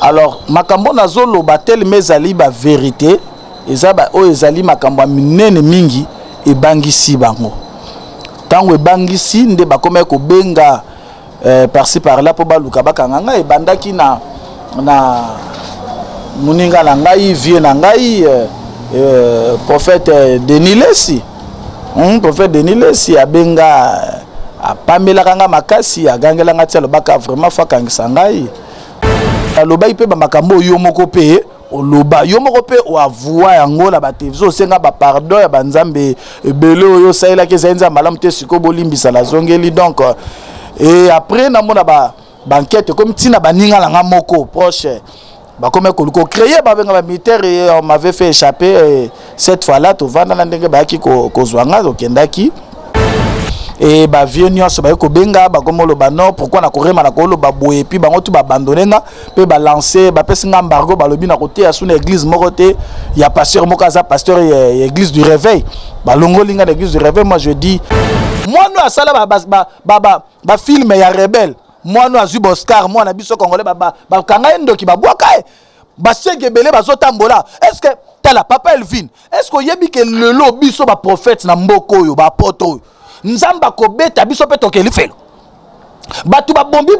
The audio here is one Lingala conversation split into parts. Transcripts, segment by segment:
Alors makambo nazoloba telema ezali bavérité, eza oyo ezali makambo ya minene mingi. Ebangisi bango. Ntango ebangisi nde bakomaki kobenga par-ci par-là mpo baluka bakanga ngai. Ebandaki na moninga na ngai, vieux na ngai, prophète Denis Lesi. Prophète Denis Lesi abenga, apamelaka nga makasi, agangelanga ti alobaka vraiment faut akangisa ngai. Alobaki mpe bamakambo oyo yo moko mpe oloba, yo moko mpe oavua yango na batelevizio, osenga bapardon ya banzambe ebele oyo osalelaki, ezali nzambe malamu te, sikoyo bolimbisa, nazongeli. Donc et après namona baenquête ekomi ntina baninga na nga moko proche bakomi koluka kocréer, babenga bamilitaire et on m'avait fait échapper. Et cette fois là tovanda na ndenge bayaki kozwa nga, tokendaki e bavieux nyonso baye kobenga, bakomi oloba non, pourquoi nakorema, na koloba boye. Et puis bango tu baabandonner nga mpe balance, bapesi nga embargo, balobi na koteya su na église moko te ya pasteur moko aza pasteur ya église du réveil. Balongoli nga na église du réveil. Moi je dis, mwana oyo asala bafilm ya rebelle, mwana oyo azwi baoscar, mwana biso congolais, bakanga ye ndoki, babwaka ye. Basege ebele bazotambola. Est ce que, tala papa Elvin, est ce que oyebi ke lelo biso baprophète na mboka oyo, baapôtre oyo, Nzambe akobeta biso mpe tokeli felo? Bato babombi,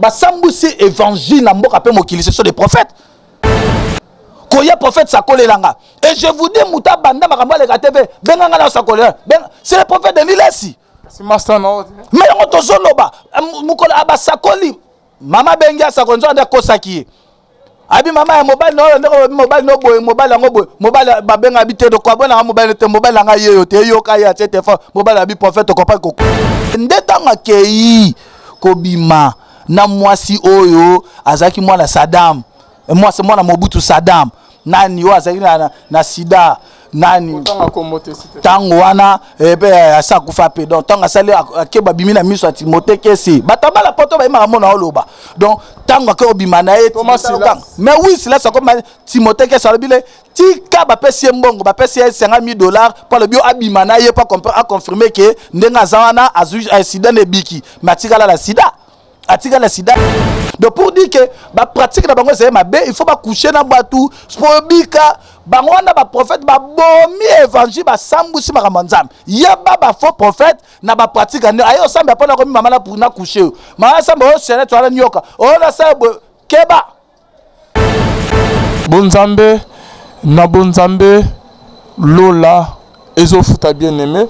basambwisi évangile na mboka mpe mokili, ce sont des prophètes. Koya prophète sakolelanga et je vous dis, moto abanda makambo aleka te mpe benganga na osakolela, c'est le prophète Denis Lesi. Mais yango tozoloba mokolo abasakoli, mama bengi asakoli, nzoka nde akosaki ye. Abi mama ya mobali na oyo, ndenge mobali no boye, mobali yango boye, mobali babenga bi te, dokabonanga mobali te, mobali nanga ye yo te, eyoka ye atie telefone, mobali abi prophète okopa koko nde. Ntango akei kobima na mwasi oyo azalaki mwana Sadam, mwasi mwana Mobutu, Sadam nani oyo azalaki na sida nani, ntango wana mpe asa akufa mpe. Donc ntango asali ake, babimi na miso ya Timote Kesi, bato bala poto bayebaka mona oloba. Donc ntango ake obima na ye, mais oui, Silas akoma Timote Kesi, alobi le tika, bapesi ye mbongo, bapesi ye 50 000 $, mpo alobi oyo abima na ye mpo aconfirme ke ndenge aza wana azwi sida na ebiki, mais atikala na sida, atikala sida. Donc pour dire que bapratique na bango ezali mabe, il faut bacoucher na bato po obika. Bango wana baprophète babomi évangile, basambwisi makambo ya Nzambe. Yeba bafaux prophète na bapratique ande aye osambela mpona komi mama na couche oyo, mama asambe oyo chaînette wana nioka oyo nasala boye, keba. Bonzambe na bonzambe, lola ezofuta. Bien aimé,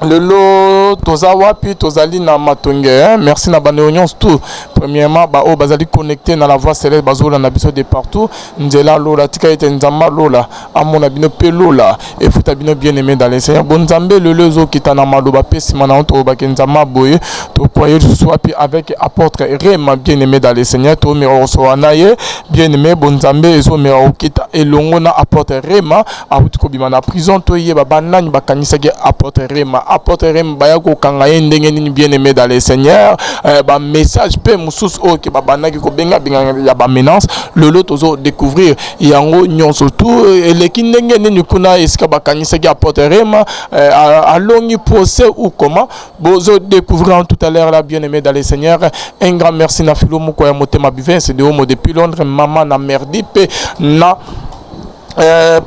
lelo toza wapi? Tozali na Matonge, hein? Merci na bandeko nyonso tout. Premièrement baoyo bazali connecté na la voix céleste, bazolanda biso de partout. Nzela lola, tika ete Nzambe alola amona bino mpe lola efuta bino. Bien aimé dans le Seigneur, bonzambe lelo ezokita na maloba mpe nsima na yo tolobaki Nzambe aboye tokoye lisusu wapi avec apôtre Rema. Bien aimé dans le Seigneur, tomeka kosola na ye. Bien aimé, bonzambe ezomeka kokita elongo na apôtre Rema. Awuti kobima na prison. Toyeba banani bakanisaki apôtre Rema, apôtre Rema baya kokanga ye ndenge nini. Bien aimé dans le Seigneur, bamessage mpe mosusu oyo ke babandaki kobengabenga ya bamenace, lelo tozodécouvrir yango nyonso tu eleki ndenge nini kuna esika bakanisaki apôtre Rema, alongi procès ou comment, bozodécouvrir tout à l'heure là. Bien aimé dans le Seigneur, un grand merci na filo moko ya motema Bivin de Omo depuis Londres, mama na Merdi mpe na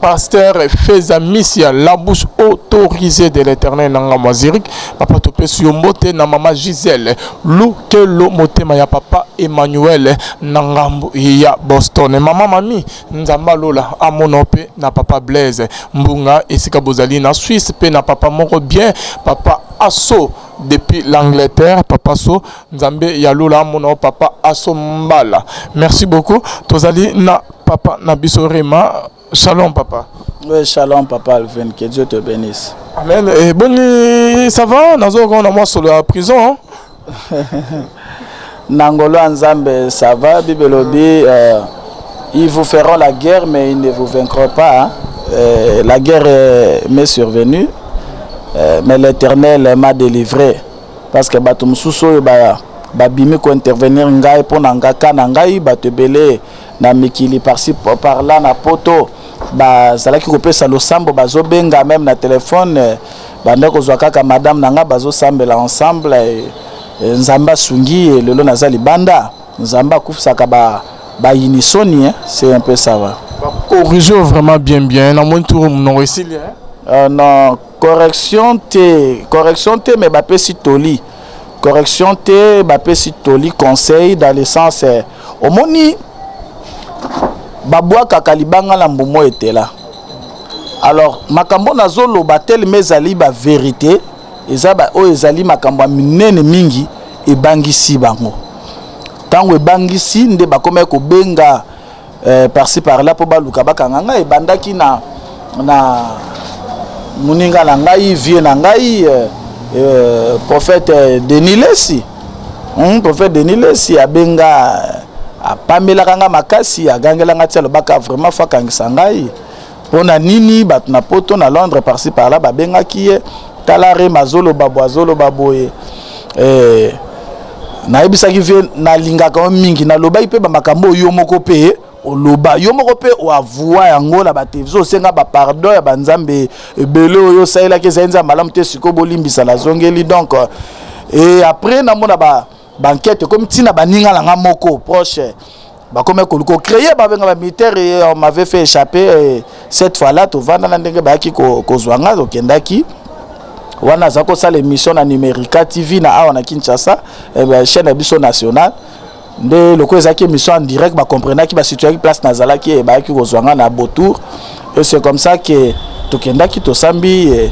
pasteur Feza Missia, la bouche autorisée de l'Éternel nanga Zurich. Papa, topesi yo mbote na mama Gisèle Lukelo, motema ya papa Emmanuel na ngambo ya Boston. Mama Mami, Nzamba lola amona mpe na papa Blaise Mbunga esika bozali na Suisse, mpe na papa moko bien, papa Asso depuis l'Angleterre. Papa So, Nzambe ya lola amona papa Asso Mbala. Merci beaucoup. Tozali na papa na biso Rema. Shalom, papa. Oui, shalom, papa Alvin, que Dieu te bénisse. Amen. Et boni, ça va? Nazo na moi solo la prison, hein? Na ngolu ya Nzambe, ça va. Bible elobi, ils vous feront la guerre, mais ils ne vous vaincront pas, hein. La guerre m'est survenue, mais l'Éternel m'a délivré. Parce que bato mosusu oyo babimi kointervenir ngai mpo na nga ka na ngai, bato ebele na mikili par-ci par-là, na poto, bazalaki kopesa losambo, bazobenga même na telefone, bande kozwa kaka madame na nga, bazosambela ensemble. Nzambe asungi, lelo naza libanda. Nzambe akufisaka. Bayini soni hein, c'est un peu ça va. Ba corriger vraiment bien bien na moni tour monoko esili hein. Non, correction te, correction te, mais bapesi toli. Correction te, bapesi toli, conseil dans le sens eh, omoni babwakaka libanga na mbumo etela. Alors makambo nazoloba telema ezali ba vérité, eza ba oyo ezali makambo ya minene mingi ebangisi bango. Ntango ebangisi nde bakomaki kobenga par-ci par-là mpo baluka bakanga ngai. Ebandaki na moninga na ngai, vieux na ngai, prophète Denis Lesi. Prophète Denis Lesi abenga, apamelaka nga makasi, agangelanga ti alobaka vraiment faut akangisa ngai. Mpona nini? Bato na Poto, na Londres, par-ci par-là babengaki ye: tala Rema azoloba boye, azoloba boye. Nayebisaki vieux nalingaka yo mingi, nalobaki mpe bamakambo oyo yo moko mpe oloba, yo moko mpe oavua yango na batelevizio, osenga bapardon ya banzambe ebele oyo osalelaki, ezali nzambe malamu te, sikoyo bolimbisa, nazongeli. Donc et après namona ba baenquête ekomi ntina baninga na nga moko proche bakomi koluka ocréer, babenga bamilitaire et on m'avait fait échapper. Et cette fois là tovanda na ndenge bayaki kozwa nga, tokendaki wana, aza kosala émission na Numérica TV na awa na Kinshasa, eh ben, chaîne ya biso nationale. Nde lokola ezalaki émission en direct, bacomprenaki, basituaki place nazalaki e bayaki kozwa nga na Botour. Et c'est comme ça que tokendaki, tosambi.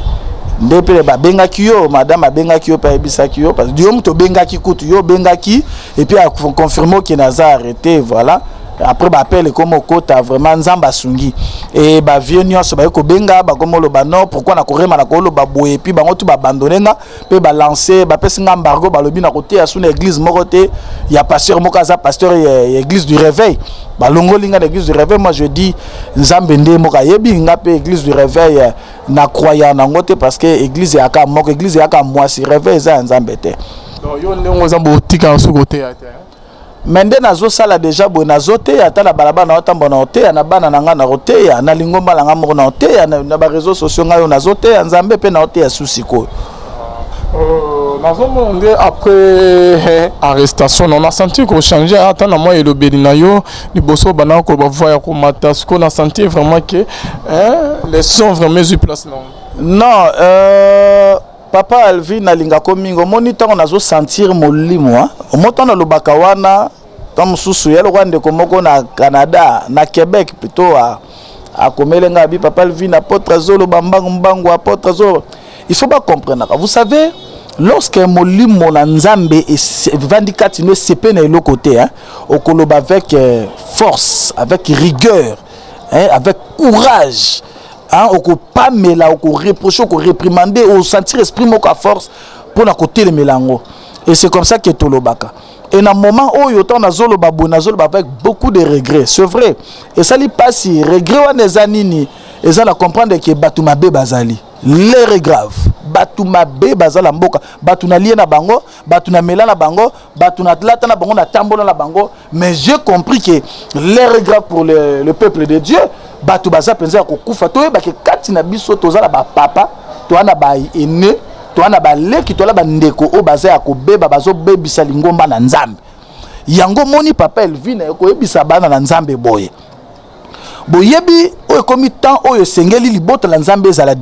Nde mpe babengaki yo, madame abengaki yo mpe ayebisaki yo, parce que yo moto obengaki kutu, yo obengaki et puis aconfirme okende aza arrêté. Voilà, après baappel ekoma okota, vraiment Nzambe asungi e bavieux nyonso baye kobenga, bakoma oloba non, pourquoi na korema na koloba boye? Et puis bango tu baabandonne nga mpe balance, bapesi nga embargo, balobi na koteya su na église moko te ya pasteur moko aza pasteur ya Église du Réveil. Balongoli nga na Église du Réveil. Moi je dis, Nzambe nde moko ayebi nga. Mpe Église du Réveil na croya nango te, parce que église eyaka moko, église eyaka mwasi, réveil eza ya Nzambe te. Donc yo ndenge oza botikaka soki oteya te? Me nde nazosala déjà boye, nazoteya ata na balabala, naotambola, na oteya na bana na ngai, na koteya na lingomba na ngai moko, na oteya na baréseaux sociaux ngai oyo nazoteya Nzambe mpe naoteya su sikoyo. Nazomona nde après arrestation na nasentir kochange ata na mwa elobeli na yo. Liboso bandaka koloba voix ya komata, sikoyo na sentir vraiment que les sons vraiment ezwi place nango. Non, papa Alvi, nalingako mingi. Omoni ntango nazosentir molimo, omo ntango nalobaka wana, ntango mosusu ya lokola ndeko moko na Canada, na Québec plutôt, akomeli ngai abi: "Papa Alvin, apôtre azoloba mbangu mbangu, apôtre azoloba." Il faut bacomprenaka, vous savez, lorsque molimo na Nzambe evandi kati no, esepe na eloko te, hein, okoloba avec force, avec rigueur, hein, avec courage, hein, okopamela, okoreproche, okoréprimande, osentir esprit moko ya force mpona kotelemela yango. Et c'est comme ça que tolobaka. Et na moment oyo ntango nazoloba boye, nazoloba avec beaucoup de regret, c'est vrai, esali mpasi. Regret wana eza nini? Eza na comprendre ke bato mabe bazali, l'heure est grave, bato mabe baza na mboka, bato nalie na bango, bato na mela na bango, bato na lata na bango, na tambola na bango. Mais j'ai compris que l'heure est grave pour le peuple de Dieu. Bato baza mpenza ya kokufa. Toyebake kati na biso toza na bapapa, toza na baene, toza na baleki, toza na bandeko oyo baza ya kobeba, bazobebisa lingomba na Nzambe. Yango moni papa Elvin koyebisa bana na Nzambe boye: boyebi oyo ekomi temps oyo esengeli libota na Nzambe ezala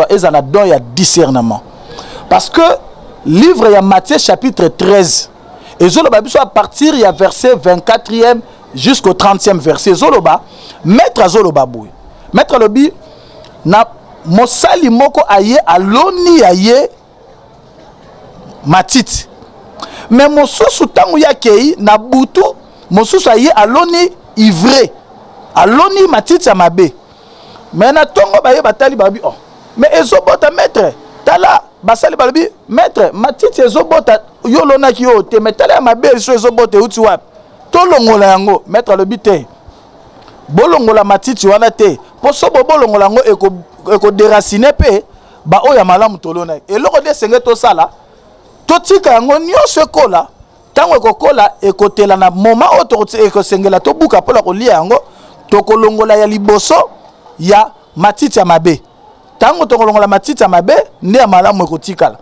ezala na don ya discernement, parce que livre ya Matthieu chapitre 13 ezoloba biso à partir ya verset 24e jusqu'au 30e verset. Ezoloba, maître azoloba boye, maître alobi na mosali moko aye aloni ya ye matiti, me mosusu ntango ye akei na butu, mosusu aye aloni ivraie, aloni matiti ya mabe. Me na ntongo baye batali, balobi: "Oh, mais ezobota, maître, tala." Basali balobi: "Maître, matiti ezobota, yo olonaki oyo te, me tala ya mabe eso ezobota, euti wapi? Tolongola yango." Maître alobi: "Te, bolongola matiti wana te, mpo so bo bolongola yango ekodéracine mpe baoyo ya malamu tolonaki. Eloko nde esenge tosala, totika yango nyonso ekola. Ntango ekokola, ekotela na moment oyo ekosengela tobuka mpona kolia yango, tokolongola ya liboso ya matiti ya mabe. Ntango tokolongola matiti ya mabe, nde ya malamu ekotikala."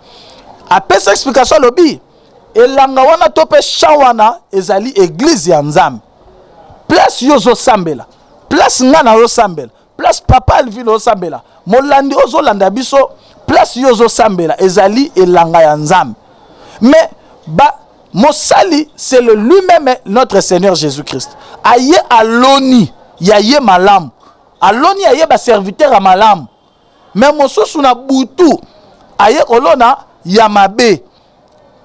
Apesa explication, alobi elanga wana to mpe champ wana ezali église ya Nzambe. Place yo ozosambela, place nga na ozosambela, place papa Alvin ozosambela, molandi ozolanda biso, place yo ozosambela ezali elanga ya Nzambe. Mais ba mosali, c'est le lui-même, notre Seigneur Jésus-Christ. Aye aloni ya ye malamu, aloni ya ye baserviteur ya malamu, mais mosusu na butu aye kolona ya mabe.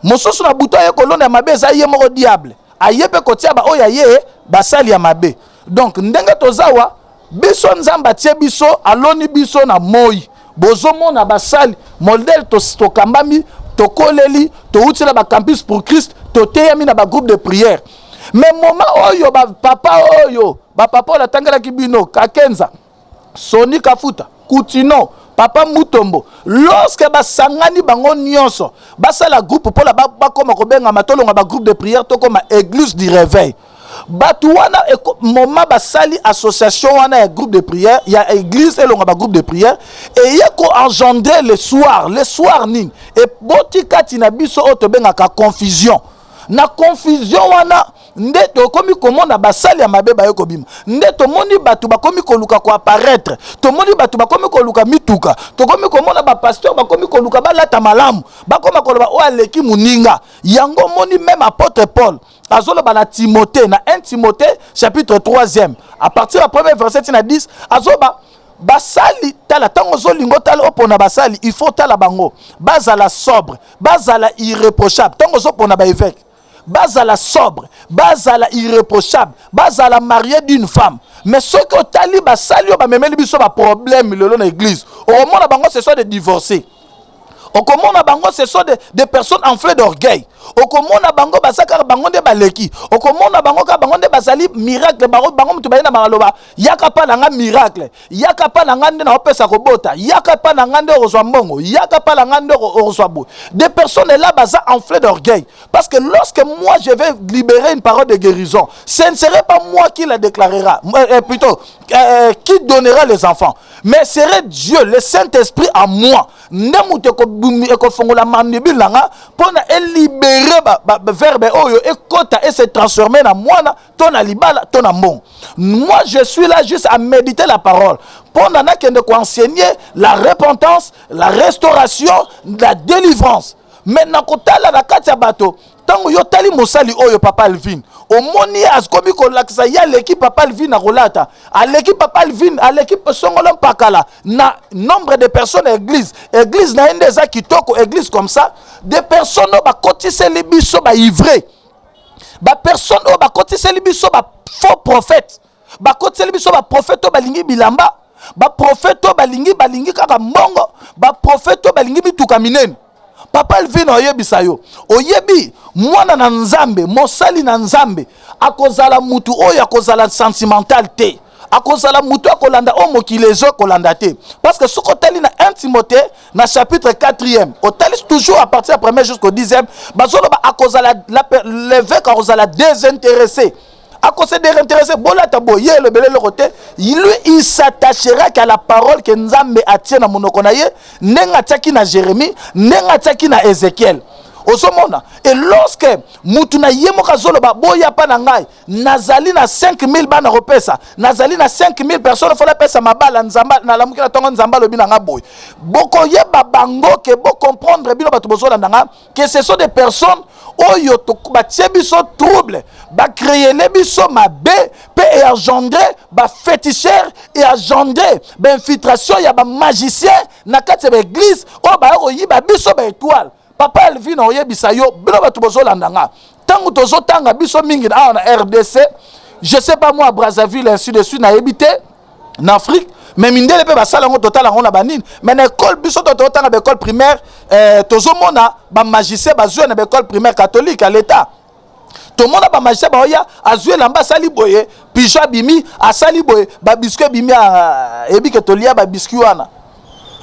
Mosusu na butu aye kolona ya mabe, eza ye moko diable, aye mpe kotia baoyo aye basali ya mabe. Donc ndenge tozawa biso, Nzambe atie biso, aloni biso na moi. Bozomona basali modèle, tokambami, tokoleli, touti na bacampus pour Christ, toteyami na bagroupe de prière. Mais moment oyo bapapa oyo, bapapa oyo natangelaki bino, Kakenza, Soni Kafuta, Kutino, papa Mutombo, lorsque basangani bango nyonso, basala groupe mpona bakóma kobengama, tolonga bagroupe de prière, tokóma Église du Réveil. Bato wana, moment basali association wana ya groupe de prière, ya église, elonga bagroupe de prière, eye koengendrer le soir, le soir nini eboti kati na biso oyo tobengaka confusion. Na confusion wana nde tokomi komona basali ya mabe baye kobima. Nde tomoni bato bakomi koluka koapparaître, tomoni bato bakomi koluka mituka, tokomi komona bapasteur bakomi koluka balata malamu, bakoma koloba oyo aleki moninga. Yango omoni, même apôtre Paul azoloba na Timothée, na 1 Timothée chapitre 3e, à partir ya premier verset tina 10, azoba basali: tala, ntango ozolinga otala, opona basali, il faut tala bango bazala sobre, bazala irréprochable. Ntango ozopona baévêque, bazala sobre, bazala irréprochable, bazala marié d'une femme. Mais soki otali basali oyo bamemeli biso baproblème lelo na église, okomona bango, ce sont des divorcés. Okomona bango, ce sont des personnes enflées d'orgueil. Okomona bango baza kaka bango nde baleki. Okomona bango kaka bango nde bazali miracle. Bango, bango moto baye na maloba: yaka mpa na nga miracle, yaka mpa na nga nde naopesa kobota, yaka mpa na nga nde okozwa mbongo, yaka mpa na nga nde okozwa boye. Des personnes là baza enflées d'orgueil, parce que lorsque moi je vais libérer une parole de guérison, ce ne serait pas moi qui la déclarera, plutôt qui donnera les enfants, mais serait Dieu, le Saint-Esprit en moi, nde moto ekofongola mandibule na nga mpona elibérer verbe oyo ekota, ese transformer na mwana to na libala to na mbongo. Moi, je suis là juste à méditer la parole mpona nakende koenseigner la repentance, la restauration, la délivrance. Mais nakotala na kati ya bato, ntango yo tali mosali oyo, papa Alvin, omoni ye akomi kolakisa ye aleki papa Alvin na kolata, aleki papa Alvin, aleki songolo mpakala na nombre de personnes ya église, église na ye nde eza kitoko, église comme ça. Des personnes oyo bakotiseli biso baivraie, bapersonne oyo bakotiseli biso bafaux prophète, bakotiseli biso baprophète oyo balingi bilamba, baprophète oyo balingi kaka mbongo, baprophète oyo balingi mituka minene. Papa Elvin, oyebisa yo, oyebi, mwana na Nzambe, mosali na Nzambe akozala mutu oyo akozala sentimental te, akozala mutu akolanda oyo mokili ezokolanda te. Parce que soki otali na 1 Timothée na chapitre 4e, otali toujours à partir ya premier jusqu'au 10e, bazoloba akozala, l'évêque akozala désintéressé, akose désintéressé. Bolata boye, ye elobele eloko te. Lui, il s'attachera qu'à la parole que Nzambe atie na monoko na ye, ndenge atiaki na Jérémie, ndenge atiaki na Ézéchiel. Ozomona, et lorsque mutu na ye moko azoloba: boya mpa na ngai, nazali na 5000 bana kopesa, nazali na 5000 personnes, fo napesa mabala, Nzambe, nalamuki na ntongo, Nzambe alobi na nga boye, bokoyeba bango ke bocomprendre, bino bato bozolanda nga, que ce sont des personnes oyo batie biso trouble, bacréele biso mabe mpe eengendre baféticheur, eengendre bainfiltration ya bamagicien na kati ya baeglise oyo baya koyiba biso baétoile. Papa Elvin, oyebisa yo, bino bato bozolanda nga, ntango tozotanga biso mingi awa na RDC, je sais pas moi, Brazzaville, ainsi de suite, nayebi te na Afrique, mais mindele mpe basala yango, totala yango na banini. Mais na école, biso to totanga baécole primaire, tozomona bamagicien bazwi na baécole primaire catholique ya l'État. Tomona bamagicien baoya, azwi elamba, asali boye, pigeon abimi, asali boye, babiscuit ebimi. Eyebi ke tolia babiscuit wana.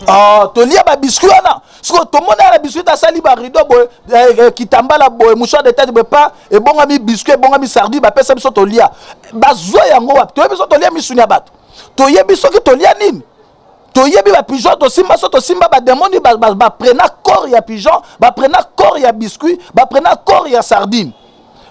Oh, tolia babiscuit wana. Sikoyo tomoni ala biscuit, asali barideau boye, kitambala boye, mouchoir de tête boye, pa ebongami biscuit, ebongami sardine, bapesa biso tolia. Bazwa yango wapi? Toyebi so tolia misuni ya bato, toyebi soki tolia nini, toyebi bapigeon tosimba, so tosimba bademoni, baprena corps ya pigeon, baprena corps ya biscuit, baprena corps ya sardine.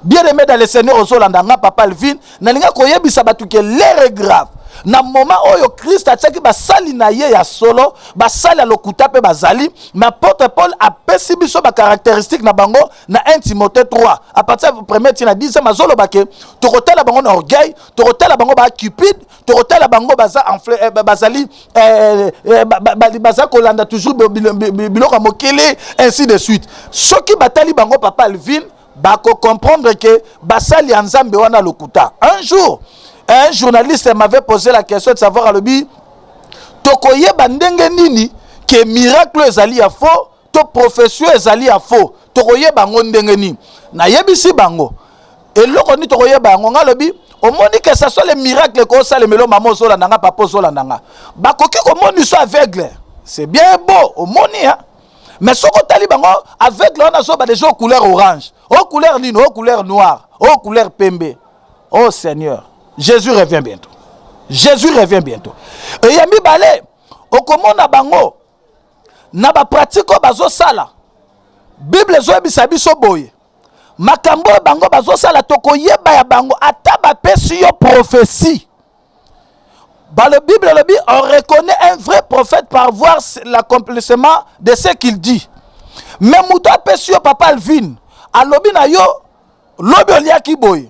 Bien aimé dans le Seigneur, ozolanda nga papa Alvin, nalinga koyebisa bato ke l'heure est grave. Na moment oyo Christ atiaki basali na ye ya solo, basali ya lokuta mpe bazali. Mais apôtre Paul apesi biso bacaractéristique na bango na 1 Timothée 3 à partir ya premier ti na 10e. Azoloba ke tokotala bango na orgueil, tokotala bango bacupide, tokotala bango baza enfle, bazali baza kolanda toujours biloko ya mokili, ainsi de suite. Soki batali bango, papa Alvin, bakocomprendre ke basali ya Nzambe wana lokuta. Un jour, un journaliste m'avait posé la question de savoir, alobi: tokoyeba ndenge nini ke miracle ezali ya faux to prophétie ezali ya faux? Tokoyeba yango ndenge nini? Nayebisi bango eloko nini tokoyeba yango. Nga alobi: omoni ke ça soit le miracle ekosalemela, mama ozolanda nga, papa ozolanda nga, bakoki komoniso aveugle, c'est bien beau, omoni, hein? Mais soki otali bango, aveugle wana azoba déjà o couleur orange, o couleur nini, o couleur noire, o couleur pembe. Oh Seigneur, Jésus revient bientôt, Jésus revient bientôt. Eya mibale, okomona bango na bapratique oyo bazosala. Bible ezoyebisa biso boye: makambo oyo bango bazosala, tokoyeba ya bango. Ata bapesi yo prophétie, ba le Bible elobi: on reconnaît un vrai prophète par voir l'accomplissement de ce qu'il dit. Mais moto apesi yo, papa Alvin, alobi na yo: lobi oliaki boye,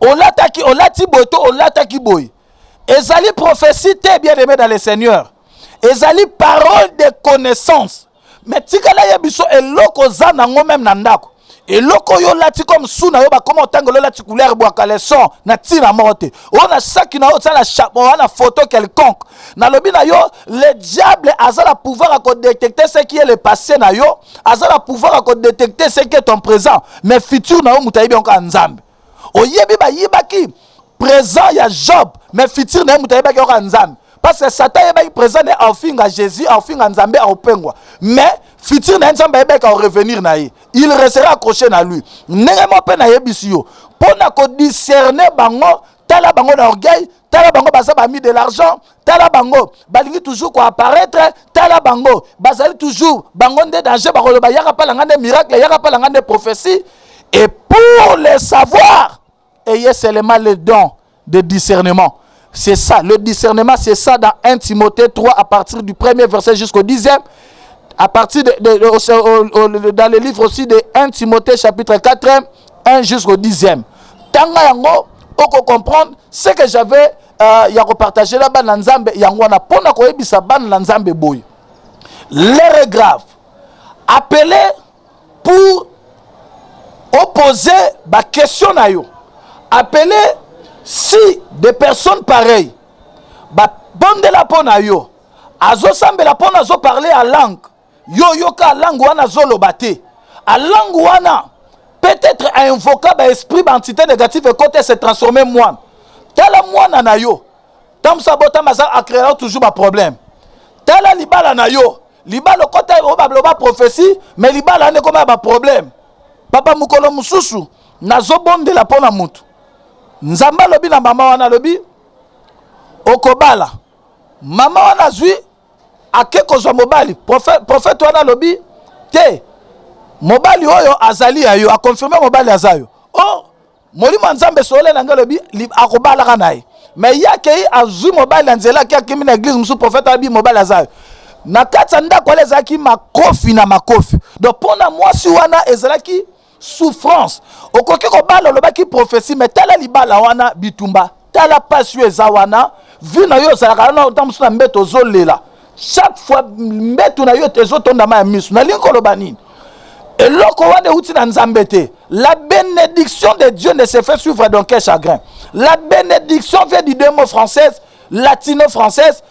olataki, olati boye to olataki boye, ezali prophétie te. Bien aimé dans le Seigneur, ezali parole de connaissance. Mais tikala ye biso eloko oza nango même na ndako, eloko oyo olati comme su na yo, bakoma otangela olati couleur bwaka leçon na ntina moko te, oyo na saki na yo osala wana photo quelconque. Nalobi na yo, le diable aza na pouvoir ya kodétecter ce qui est le passé na yo, aza na pouvoir ya kodétecter ce qui est ton présent, mais futur na yo, moto ayebi yango kaka Nzambe. Oyebi, bayibaki présent ya Job, mais futur na ye, moto ayebaki yango kaka Nzambe, parce que Satan ayebaki présent na ye, aofinga Jésus, aofinga Nzambe, aopengwa, mais futur na ye, Nzambe ayebaki aorevenir na ye, il restera accroché na lui. Ndenge mo mpe nayebisi yo mpo na kodiscerner bango: tala bango na orgueil, tala bango baza bami de l'argent, tala bango balingi toujours koapparaître, tala bango bazali toujours bango nde danger, bakoloba: yaka mpala nde miracle, yaka mpala nde prophétie. Et pour le savoir, ayez seulement le don de discernement. C'est ça le discernement, c'est ça dans 1 Timothée 3 à partir du premier verset jusqu'au 10e, à partir de au, dans le livre aussi de 1 Timothée chapitre 4, 1 jusqu'au 10e. Tanga yango, oko comprendre ce que j'avais ya kopartager na bana Nzambe. Yango wana mpona koyebisa bana na Nzambe boye: l'heure est grave. Appelez pour opposer baquestion na yo. Appelez si des personnes pareilles babondela mpo na yo, azosambela mpo na azoparler ya langue, yo oyoka langue wana azoloba te. Alangue wana peut-être ainvoka baesprit, baentité négative ekota, se transforme mwana. Tala mwana na yo, ntango mosu abotama, aza acréera toujours baproblème. Tala libala na yo, libala okota oyo baloba prophétie, mais libala wana ekoma ya baproblème. Papa, mokolo mosusu nazobondela mpo na motu, Nzambe alobi na mama wana, alobi: okobala. Mama wana azwi, ake kozwa mobali. Prophète wana alobi te, mobali oyo azali ya yo, aconfirmer mobali aza yo. O molimo ya Nzambe sole na ngai alobi akobalaka na ye. Mais ye akei, azwi mobali na nzela, ake, akimi na église mosusu. Prophète alobi mobali aza yo. Na kati ya ndako wana ezalaki makofi na makofi. Donc mpo na mwasi wana ezalaki souffrance. Okoki kobala, olobaki prophétie, mais tala libala wana bitumba, tala pasi oyo eza wana. Vie na yo ozalaka wana, ota mosusu na mbeto ozolela chaque fois, mbeto na yo ezotondama ya miso. Nalingi koloba nini? Eloko wana euti na Nzambe te. La bénédiction de Dieu ne se fait suivre d'aucun chagrin. La bénédiction vient du deux mots française, latino-française,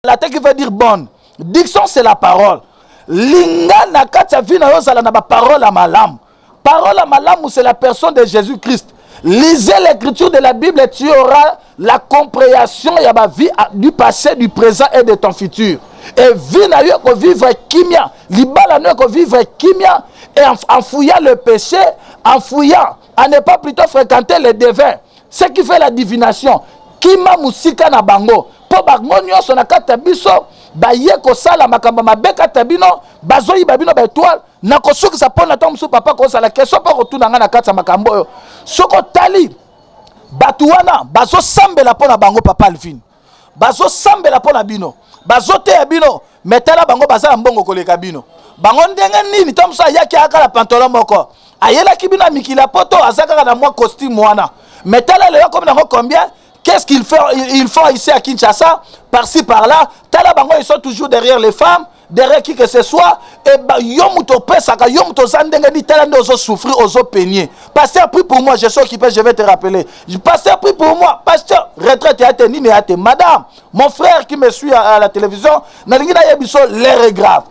latin, qui veut dire bonne diction, c'est la parole. Linga na kati ya vie na yo ozala na baparole ya malamu. Parole ya malamu, c'est la personne de Jésus Christ. Lisez l'écriture de la Bible et tu auras la compréhension ya bavie du passé, du présent et de ton futur. Et vie na yo ekovivre kimia, libala na yo ekovivre kimia. Et en fuyant le péché, en fuyant à ne pas plutôt fréquenter les devins, ce qui fait la divination, kima mosika na bango. Mpo Mpo bango nyonso na kati ya biso baye kosala makambo mabe kati ya bino, bazoyiba bino baetoile. Nakosukisa mpo na ntango mosusu papa kozala question mpo kotuna ngai na kati ya makambo oyo. Soki otali bato wana bazosambela mpo na bango, papa Alvin, bazosambela mpo na bino, bazoteya bino, me tala bango baza na mbongo koleka bino. Bango ndenge nini? Ntango mosusu ayaki ayaka na pantalon moko, ayelaki bino ya mikili ya poto, aza kaka na mwa costume wana, me tala lelo akomi nango combien. Qu'est-ce qu'ils font? Ils font ici à Kinshasa, par-ci par-là. Tala bango, ils sont toujours derrière les femmes, derrière qui que ce soit. Et ba yo moto opesaka, yo moto oza ndenge ni tala nde ozo souffrir, ozo peigner. Pasteur, prie pour moi, je suis occupé, je vais te rappeler. Pasteur, prie pour moi. Pasteur, retraite ya te, nini ya te. Madame, mon frère qui me suit à la télévision, nalingi nayebi biso, l'heure est grave.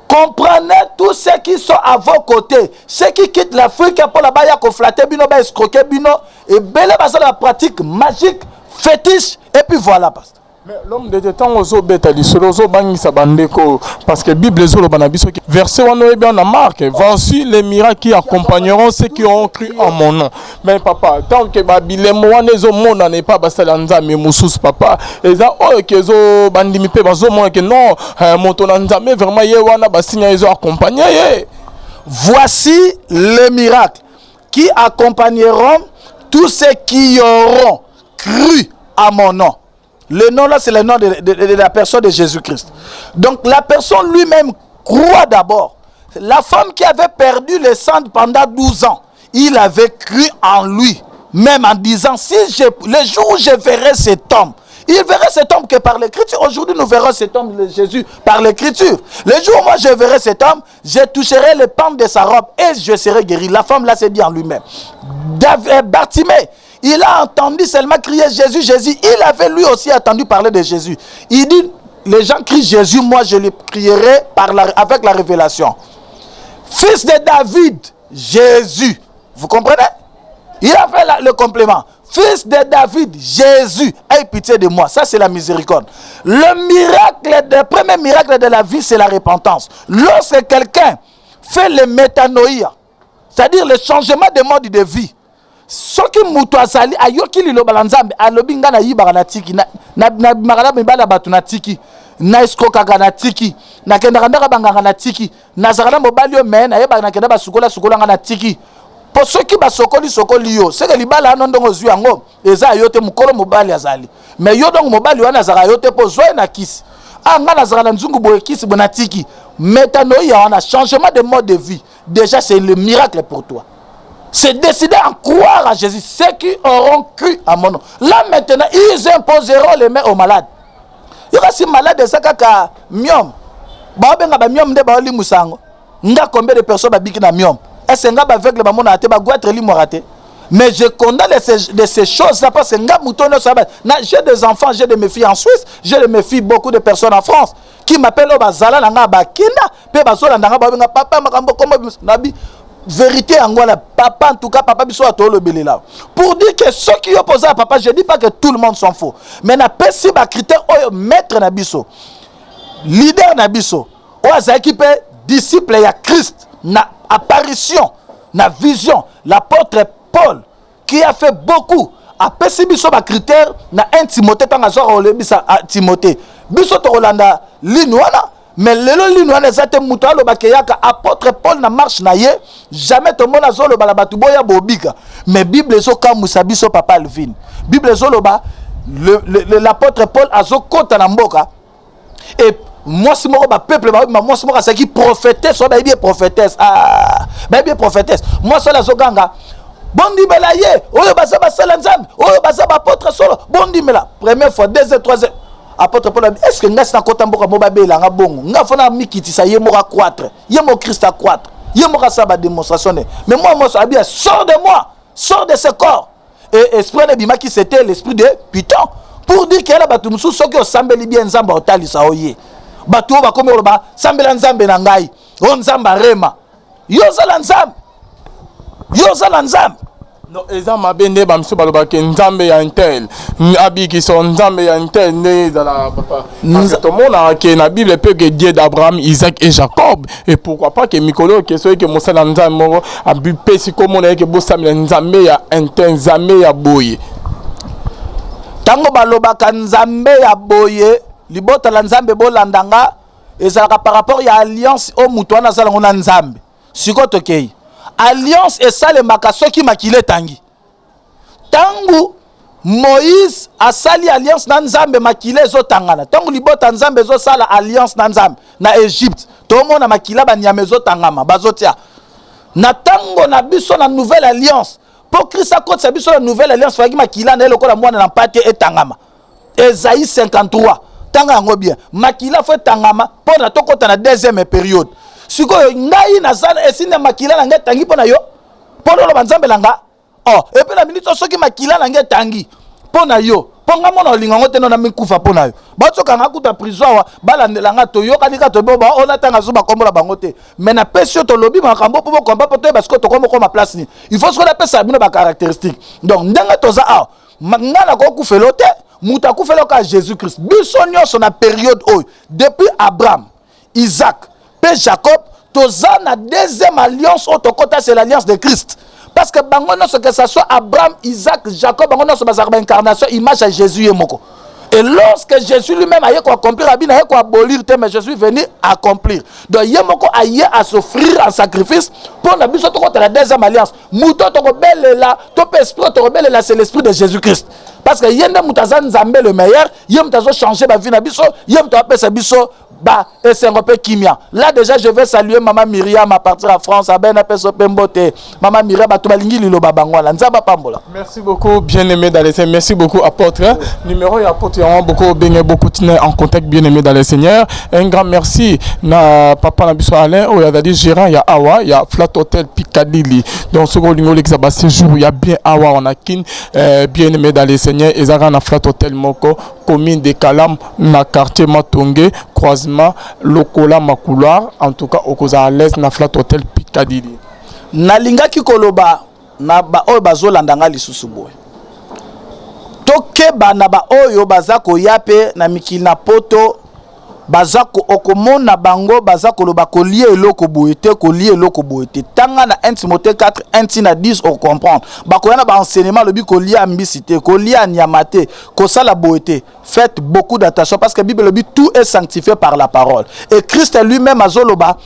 Comprenez tous ceux qui sont à vos côtés, ceux qui quittent l'Afrique pour la baya flatter bino, ba escroquer bino, et bele basala la pratique magique, fétiche, et puis voilà, pasteur. Mais l'homme de Dieu, ntango ozobeta lisolo, ozobangisa bandeko, parce que Bible ezoloba na biso, verset wana oyebi na Marc: "Voici les miracles qui accompagneront ceux qui auront cru en mon nom." Mais papa, tant que babilembo wana ezomonana epa basala Nzambe mosusu, papa, eza oyo ke ezo bandimi mpe bazomona ke non, moto na Nzambe vraiment ye wana, basinya ezo accompagne ye. Voici les miracles qui accompagneront tous ceux qui auront cru à mon nom. Le nom là, c'est le nom de la personne de Jésus-Christ. Donc la personne lui-même croit d'abord. La femme qui avait perdu le sang pendant 12 ans, il avait cru en lui. Même en disant, si je, le jour où je verrai cet homme, il verrait cet homme que par l'écriture. Aujourd'hui, nous verrons cet homme de Jésus par l'écriture. Le jour où moi je verrai cet homme, je toucherai le pan de sa robe et je serai guéri. La femme là s'est dit en lui-même. Bartimée, il a entendu seulement crier Jésus, Jésus. Il avait lui aussi entendu parler de Jésus. Il dit, les gens crient Jésus, moi je le crierai avec la révélation. Fils de David, Jésus. Vous comprenez? Il a fait le complément. Fils de David, Jésus, aie pitié de moi. Ça, c'est la miséricorde. Le miracle, le premier miracle de la vie, c'est la repentance. Lorsque quelqu'un fait le métanoïa, c'est-à-dire le changement de mode de vie, soki moto azali ayoki liloba na Nzambe, alobi ngai nayibaka na tiki, nabimaka na mibali ya bato na tiki, na escroquaka na tiki, nakendaka ndaka banganga na tiki, nazalaka na mobali oyo me nayebaka nakenda basukola sukola nga na tiki. Mpo soki basokoli sokoli yo, seke libala wana ndongo ozwi yango eza yo te. Mokolo mobali azali me yo, donc mobali wana azalaka yo te, mpo ozwa ye na kisi. Ah, ngai nazalaka na nzungu boye, kisi boye na tiki. Metanoïa wana, changement de mode de vie, déjà c'est le miracle pour toi. C'est décider à croire à Jésus. Ceux qui auront cru à mon nom, là maintenant, ils imposeront les mains aux malades. Yoka, si malade eza kaka myome, baobenga bamyome nde baolimusa yango. Nga combien de personnes babiki na myome? Ese nga baaveugle bamonaka te, bagoitre elimwaka te. Mais je condamne de ces choses là parce que nga moto nyonso, j'ai des enfants, j'ai de mes filles en Suisse, j'ai de mes filles, beaucoup de personnes en France qui m'appellent, oyo bazala na nga, bakenda mpe bazolanda nga, babenga papa makambo kombo nabi vérité yango wana. Papa, en tout cas papa, biso bato olobelela pour dire que soki yo mpoza ya papa, je dis pas que tout le monde s'en faut, mais napesi bacritère oyo maître na biso, leader na biso, oyo azalaki mpe disciple ya Christ na apparition, na vision, l'apôtre Paul qui a fait beaucoup, apesi biso bacritère na 1 Timothée. Ntango azwaka kolebisa Timothée, biso tokolanda ligne wana. Mais lelo ligne wana eza te. Moto alobaka eyaka apôtre Paul na marche na ye, jamais tomona azoloba na bato boya bobika. Mais Bible ezokamwisa biso, papa Alvin. Bible ezoloba l'apôtre Paul azokɔta na mboka e mwasi moko, bapeuple babima, mwasi moko azalaki prophétesse oyo bayebi ye prophétesse. Ah, bayebi ye prophétesse. Mwasi oyo azoganga: "Bondimela ye oyo, baza basala Nzambe oyo, baza baapôtre solo, bondimela." Première fois, deuxième, troisième, apôtre Paul abi: "Est ce que ngai sinakota mboka mo babelanga bongo? Ngai fo na mikitisa, ye moko accroître, ye moko Christ accroître, ye moko asala badémonstration ne." Mais moi, mwasi abi: "Sors de moi, sors de ce corps." Et esprit wana ebimaki, c'était l'esprit de Python. Pour dire ke yala bato mosusu, soki osambeli bien, Nzambe aotalisa o ye. Bato oyo bakomi koloba: "Sambela Nzambe na ngai oyo, Nzambe arema yo." Ozala Nzambe, yo ozala Nzambe. Non, eza mabe nde bamisu balobaki Nzambe ya un tel abikisa, Nzambe ya un tel nde ezala papa. Parce que tomonaka ke na Bible mpe ke Dieu d'Abraham, Isaac et Jacob. Et pourquoi pas ke mikolo oyo ke soki ke mosala ya Nzambe moko abipesi komona ye ke bosambela Nzambe ya un tel, Nzambe ya boye? Ntango balobaka Nzambe ya boye, libota la Nzambe bolanda nga, ezalaka par rapport ya alliance oyo moto wana azala yango na Nzambe. Sikoyo tokei, alliance esalemaka soki makila etangi. Ntango Moïse asali alliance na Nzambe, makila ezotangana. Ntango libota Nzambe ezosala alliance na Nzambe na Egypte, tomona makila banyama ezotangama, bazotia na ntango na biso na nouvelle alliance. Mpo Christ akotisa biso na nouvelle alliance, faki makila na ye lokola mwana na mpate etangama. Esaïe 53, tanga yango bien. Makila faut etangama mpo na tokɔta na deuxième période. Sikoyo ngai naza esinde, makila na ngai etangi mpo na yo, mpo na oloba Nzambe na nga. Oh, et puis na minute, soki makila na ngai etangi mpo na yo, mpo nga mona olinga yango te, no na mikufa mpo na yo, bazokanga kuta prison awa, balandela nga. Toyokani kaka, toyebi ona ntanga zo bakombola bango te, mais napesi yo, tolobi makambo mpo bokomba, mpo toyeba sikoyo tokoma okoma place nini. Il faut sikoyo napesa bino bacaractéristique. Donc ndenge toza awa, nga nakokufela te, moto akufela kaka Jésus Christ. Biso nyonso na période oyo, depuis Abraham, Isaac mpe Jacob, toza na deuxième alliance oyo tokɔta, c'est l'alliance de Christ, parce que bango nyonso, que ça soit Abraham, Isaac, Jacob, bango nyonso bazalaka baincarnation, image ya Jésus ye moko. Et lorsque Jésus lui-même aye koaccomplir, abi naye koabolir te, mais je suis venu accomplir. Donc ye moko aye as'offrir en sacrifice mpo na biso tokɔta na deuxième alliance. Moto tokobelela to mpe esprit oyo tokobelela, c'est l'esprit de Jésus Christ, parce que ye nde moto aza Nzambe le meilleur, ye moto azochange bavie na biso, ye moto apesa biso ba esengo mpe kimia. Là déjà, je vais saluer mama Myriam à partir ya France. Abe napesa mpe mbote mama Myriam. Bato balingi liloba, bango wana, Nzambe apambola. Merci beaucoup, bien-aimé dans le Seigneur. Merci beaucoup, apôtre. Numéro et apôtre, il y a beaucoup bien, beaucoup en contact, bien-aimé dans le Seigneur. Un grand merci na papa na biso Alain, oyo azali gérant ya awa, ya Flat Hotel Piccadilly. Donc, ce que nous avons séjour, il y a bien awa, on a kin, bien-aimé dans le Seigneur, et ça na Flat Hotel moko, commune de Kalam, na quartier Matonge, croisement Lokola Makouloir. En tout cas, okoza à l'aise na Flat Hotel Piccadilly. Nalingaki koloba na baoyo bazolanda nga lisusu boye: tokeba na baoyo baza koya mpe na mikili na Poto, baza okomona bango baza koloba kolia eloko boye te, kolia eloko boye te. Tanga na 1 Timothée 4 1 ntina 10, okocomprendre. Bakoya na baenseignement, alobi kolia mbisi te, kolia nyama te, kosala boye te. Faites beaucoup d'attention, parce que Bible elobi: tout est sanctifié par la parole. Et Christ lui-même azoloba: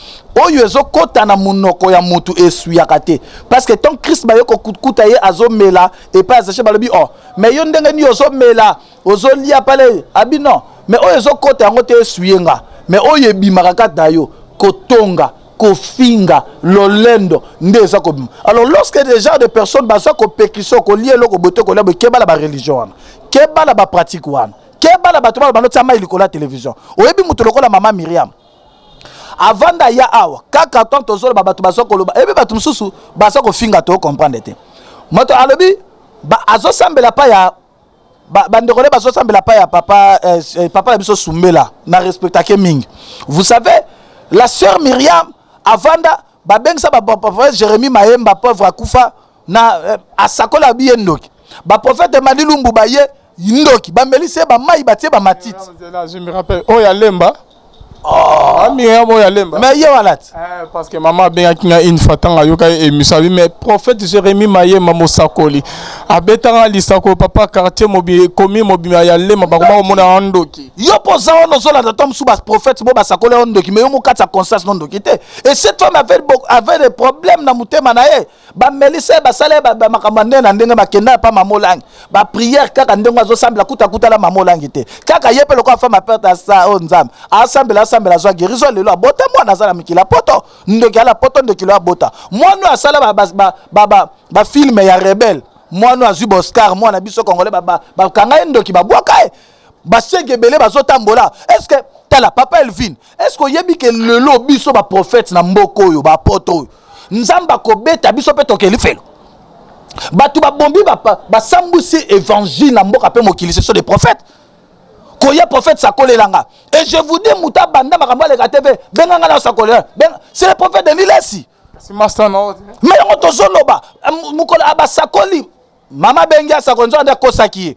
oyo ezokɔta na monoko ya motu esuyaka te. Parce que tant Christ baye kokuta ye azomela epai ya Zache, balobi: oh, mais yo ndenge nini ozomela, ozolia pale? Abi: non, mais oyo ezokɔta yango te esuye nga, mais oyo ebimaka kati na yo, kotonga, kofinga, lolendo nde eza kobima. Alors lorsque des genres de personnes baza kopekisa kolia eloko boye te, kolia boye, keba na bareligion wana, keba na bapratique wana, keba na bato bana banotia mai likolo ya télévision. Oyebi moto lokola mama Miriam, avanda ya awa kaka tant tozoloba, bato baza koloba, eyebi bato mosusu baza kofinga, tocomprendre te. Moto alobi azosambela pa ya bandeko nde bazosambela pa ya papa, papa na biso Sumbela, na respectake mingi. Vous savez, la sœur Myriam avanda, babengisa baprophète Jérémie Mayemba, pauvre akufa na asakola, abi ye ndoki. Baprophète Malilumbu baye ndoki, bamelisi ye bamai, batie bamatiti. Je me rappelle oyo alemba. Oh. Miriam oyo alemba. Mais ye wana ti. Eh, parce que mama abengaki nga une fois, ntango ayoka ye émission, abi: mais prophète Jérémie Mayemba mosakoli abetanga lisako, papa, quartier mobi komi mobima ya Lema bakoma komona ya ndoki. Yo mpo oza wana, ozolanda to mosusu baprophète bo basakoli yo ndoki, mais yo mokati ya conscience no ndoki te. Et cette femme avait des problèmes na motema na ye. Bamelisa ye, basala ye makambo ya ndenge na ndenge. Bakenda ya pa mama Olangi, baprière kaka ndenge azosambela, kutakutala mama Olangi te, kaka ye mpe lokola femme aperte asa oyo Nzambe asambela, asambela, azwa guérison. Lelo abota mwana, aza na mikili ya Poto. Ndoki ala Poto, ndoki lo abota mwana oyo asala bafilm ya rebelle, mwana oyo azwi baoscar, mwana biso congolais. Bakanga ye ndoki, babwaka ye. Bashege ebele bazotambola. Est ce que, tala papa Elvin, est ce que oyebi ke lelo biso baprophète na mboka oyo, bapoto oyo, Nzambe akobeta biso mpe tokeli felo? Bato babombi, basambwisi évangile na mboka mpe mokili, ce sont des prophètes. Koya prophète sakolelanga, et je vous dis, moto abanda makambo aleka te, benganga na osakolela, c'est le prophète Denis Lesi. Mais yango tozoloba, mokolo abasakoli, mama bengi asakoli, nzoka nde akosaki ye.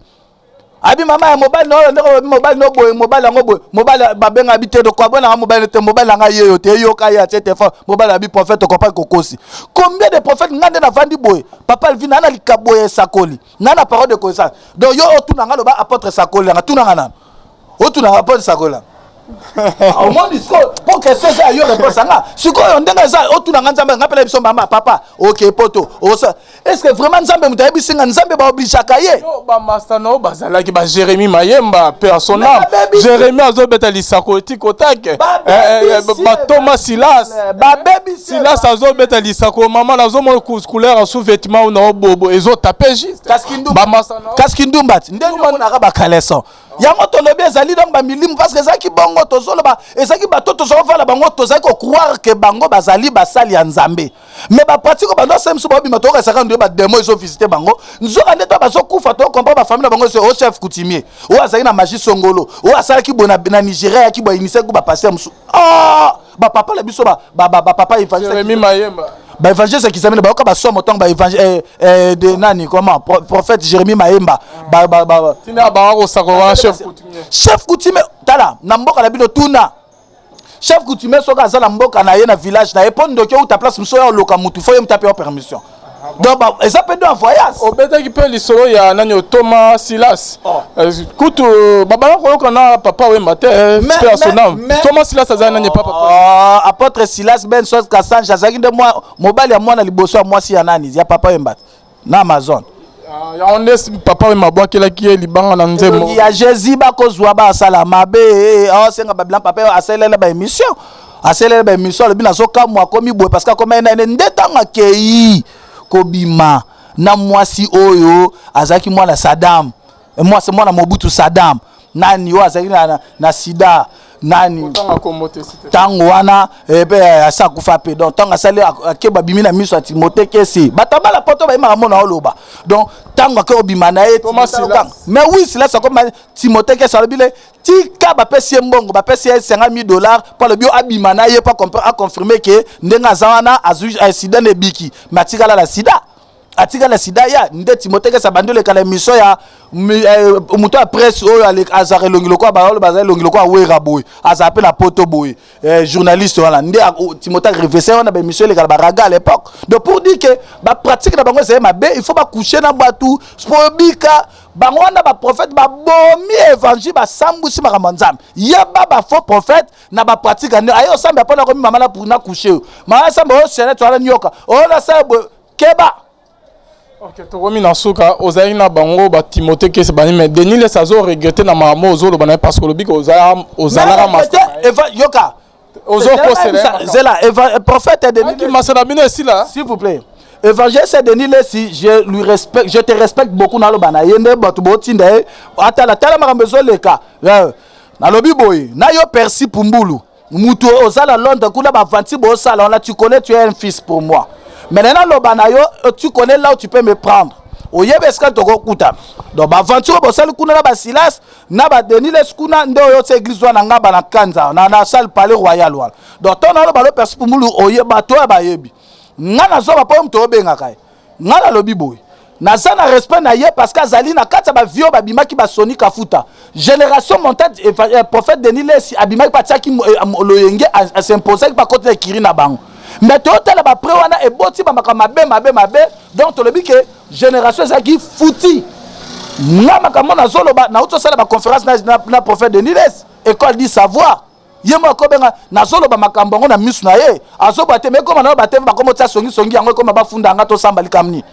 Abi mama ya mobali na oyo ndenge olobi mobali no boye, mobali yango boye, mobali babenga abi te, dokabonanga mobali te, mobali nanga ye yo te, eyoka ye atie telefone, mobali abi prophète okopa kokosi. Combien de prophète? Nga nde navandi boye, papa Alvi, naa na likabo ya esakoli, naa na parole de connaissance. Donc yo otuna nga, loba apôtre esakoli nanga, tunanga nano, otunanga apôtre esakoli nanga. Omoni sikoyo, po question eza ya yo, réponse anga sikoyo ndenge eza, otunanga Nzambe nga mpela biso mama papa oke poto osa. Est ce que vraiment Nzambe moto ayebisi nga? Nzambe baobligeaka ye? Yo bamasta na oyo bazalaki ba Jérémi Mayemba, pe à son âme. Jérémi azobeta lisako etiko take. Batoma Silas. Babebisi. Silas azobeta lisako, mama nazomona couleur ya sous vêtement na obobo ezotape juste. Bamasta na Kasi ndumba ti ndenge omonaka bacaleçon yango, tolobi ezali donc bamilimu, parce que ezalaki bongo. Tozoloba ezalaki bato tozokovala bango, tozalaki kocroire ke bango bazali basali ya Nzambe, mais bapratique bando asala miso baobima, tokokasaka nde badémon ezovisite bango. Nzoka nde to bazokufa, tocomprendre bafamille na bango ese o chef coutumier oyo azalaki na magie songolo, oyo asalaki boye na Nigeria, ayaki boye, initiaki bapasteur mosusu. Ah, bapapa na biso, bapapa évangéliste. Jérémi Mayemba. Baévangéliste Kisamene bayoka basomo ntango baévangile de nani, comment, prophète Jérémie Mayemba. Tina baka kosaka wana chef coutumier. Chef coutumier, tala na mboka na bino, tuna chef coutumier soki aza na mboka na ye, na village na ye, mpo ndoki outa place mosusu oyo oloka mutu, fo ye mutu ape yo permission. Donc eza mpe do ya voyage. Obetaki mpe lisolo ya nani, Thomas Silas. Oh. Kutu babanda koyoka na papa Wemba te, mpe ya son âme. Thomas Silas azali nani, papa? Oh, apôtre Silas Ben Sos Kasange azalaki nde mobali ya mwana liboso ya mwasi ya nani, ya papa Wemba na Amazon. Ah, yango nde papa Wemba abwakelaki ye libanga na nzembo. Elongi ya Jésus bakozwa basala mabe, aosenga babilan. Papa asalela baémission, asalela baémission, alobi nazokamwa, akomi boye parce que akomi nene nde ntango akei kobima na mwasi oyo azalaki mwana Sadam, mwasi mwana Mobutu Sadam, nani oyo azalaki na sida, nani. Otanga kombo te, s'il te plaît. Ntango wana mpe asa akufa mpe. Donc ntango asali ake babimi na miso ya Timote Kesi, bato bala poto bayebaka mona oloba. Donc ntango ake obima na ye Thomas Silas. Mais oui, Silas akoma Timote Kesi, alobi le tika bapesi ye mbongo, bapesi ye 50 000 $, mpo alobi oyo abima na ye mpo aconfirme ke ndenge aza wana azwi sida na ebiki, mais atikala na sida, atikala sida ya nde. Timote Kesi abandi oleka na émission ya moto ya presse oyo azalaka elongi lokola baoyo baza elongi lokola Wera boye, azala mpe na poto boye, journaliste wana nde Timote arevese wana baémission eleka na baraga à l'époque. Donc pour dire que bapratique na bango ezali mabe, il faut bacouche na bato po bika bango wana. Baprophète babomi évangile, basambwisi makambo ya Nzambe. Yeba bafaux prophète na bapratique nde aye osambela mpona komi mama na couche oyo, mama asamba oyo chaînette wana nioka oyo nasala boye, keba. Ok, tokomi na suka. Ozalaki na bango batimote Kesi bani, mais Denis Lessie azoregretter na makambo ozoloba na ye, parce que olobi ke ozalaka master na ye. Yoka. Ozokosela ye makambo. Zela, prophète Denis. Aki masa na bino esila. S'il vous plaît, évangéliste Denis Lessie, je lui respecte, je te respecte beaucoup. Naloba na ye nde bato botinda ye atala tala makambo ezoleka. Nalobi boye na yo, Persi Pumbulu, mutu oza na Londres kuna, bavanti bosala wana, tu connais, tu es un fils pour moi. Maintenant naloba na yo, tu connais là où tu peux me prendre, oyebi esika tokokutana. Donc baventure oyo bosali kuna na basilas na badenis Lessie kuna nde oyo tia église wana ngaba na Kanza na salle Palais Royal wana. Donc ntango naloba lo Persi Pumbulu, oye bato oyo bayebi nga nazoba mpo moto obengaka ye. Nga nalobi boye, naza na respect na ye parce que azali na kati ya bavie oyo babimaki, basoni Kafuta, génération montante. Prophète Denis Lessie abimaki mpe atiaki loyenge, asimposaki mpe akoti na ekiri na bango. Mais toyotala baprès wana eboti bamakambo mabe mabe mabe. Donc tolobi ke génération ezalaki futi. Nga makambo nazoloba, nauti osala baconférence na prophète Denis Lessie, École du savoir. Ye moko akobenga, nazoloba makambo yango na misu na ye, azoba te. Me ekoma na yo bate bakoma otia songisongi yango, ekoma bafunda yanga, tosamba likambo nini?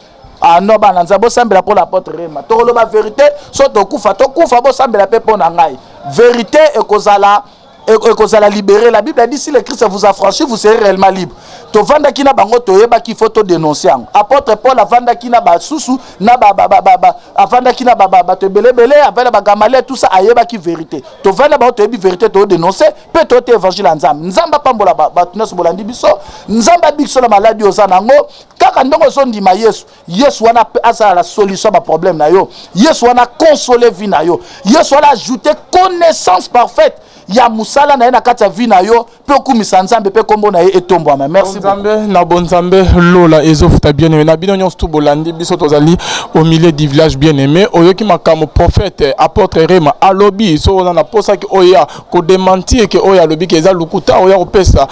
Ah non, bana Nzambe, bosambela mpo na apôtre Rema. Tokoloba vérité, so tokufa, tokufa. Bosambela mpe mpo na ngai, vérité ekozala libéré. La Bible a dit: si le Christ vous affranchit, vous serez réellement libre. Tovandaki na bango, toyebaki, faut todénonce yango. Apôtre Paul avandaki na basusu na avandaki na bato ebelebele, avandi na bagamaliel, tout ça, ayebaki vérité. Tovandi na bango, toyebi vérité, todénonce mpe toyote évangile ya Nzambe. Nzambe apambola bato nyonso bolandi biso. Nzambe abiki biso na maladi oza nango. Kaka ndenge ozondima Yesu, Yesu wana azala la solution ya baproblème na yo. Yesu wana console vie na yo. Yesu wana ajoute connaissance parfaite ya mosala. mosala na ye na kati ya vie na yo mpe okumisa Nzambe mpe nkombo na ye etombwama. Merci. Nzambe na bonzambe, lola ezofuta. Bien aimé, na bino nyonso tu bolandi biso, tozali au milieu du village. Bien aimé, oyoki makambo prophète apôtre Rema alobi. So oza na posaki oya kodémentir ke oyo alobi ke eza lokuta, oya kopesa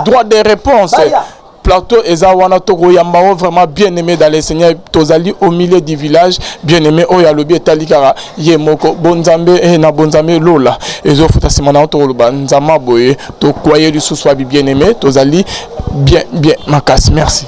droit de réponse. Baya. Plateau eza wana, tokoyamba o vraiment. Bien aimé dans le Seigneur, tozali au milieu du village. Bien aimé, oyo alobi etali kaka ye moko. Bonzambe na bonzambe, lola ezofuta. Nsima na yo tokoloba nzama boye, tokwaye lisusu abi. Bien aimé, tozali bien bien makasi. Merci.